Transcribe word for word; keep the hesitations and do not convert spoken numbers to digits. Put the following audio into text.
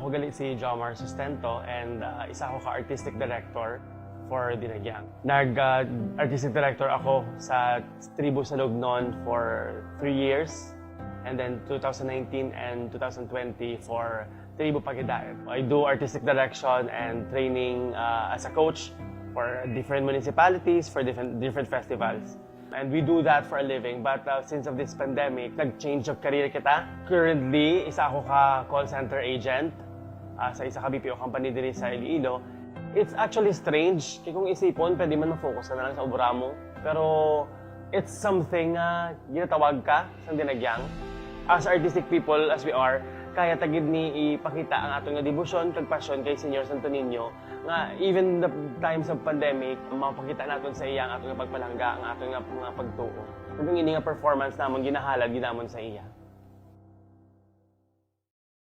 Ako gali si Jomar Sustento and uh, isa ako ka artistic director for Dinagyang. Nag uh, artistic director ako sa Tribu sa Lugnon for three years, and then two thousand nineteen and two thousand twenty for Tribu Pagidaet. I do artistic direction and training uh, as a coach for different municipalities, for different different festivals. And we do that for a living. But uh, since of this pandemic, nag-change of career kita. Currently, isa ako ka call center agent uh, sa isa ka B P O company diri sa Iloilo. It's actually strange. Kaya kung isipon, pwede man ma-focus ka na lang sa obra mo. Pero it's something na ginatawag ka sa Dinagyang. As artistic people, as we are, kaya ta gid ni ipakita ang aton nga debosyon kag pasyon kay Señor Santo Niño nga even the times of pandemic, mapakita naton sa iya ang aton nga pagpalangga, ang aton nga mga pagtuo. Kag ang ini nga performance namon ginahalad gid namon sa iya.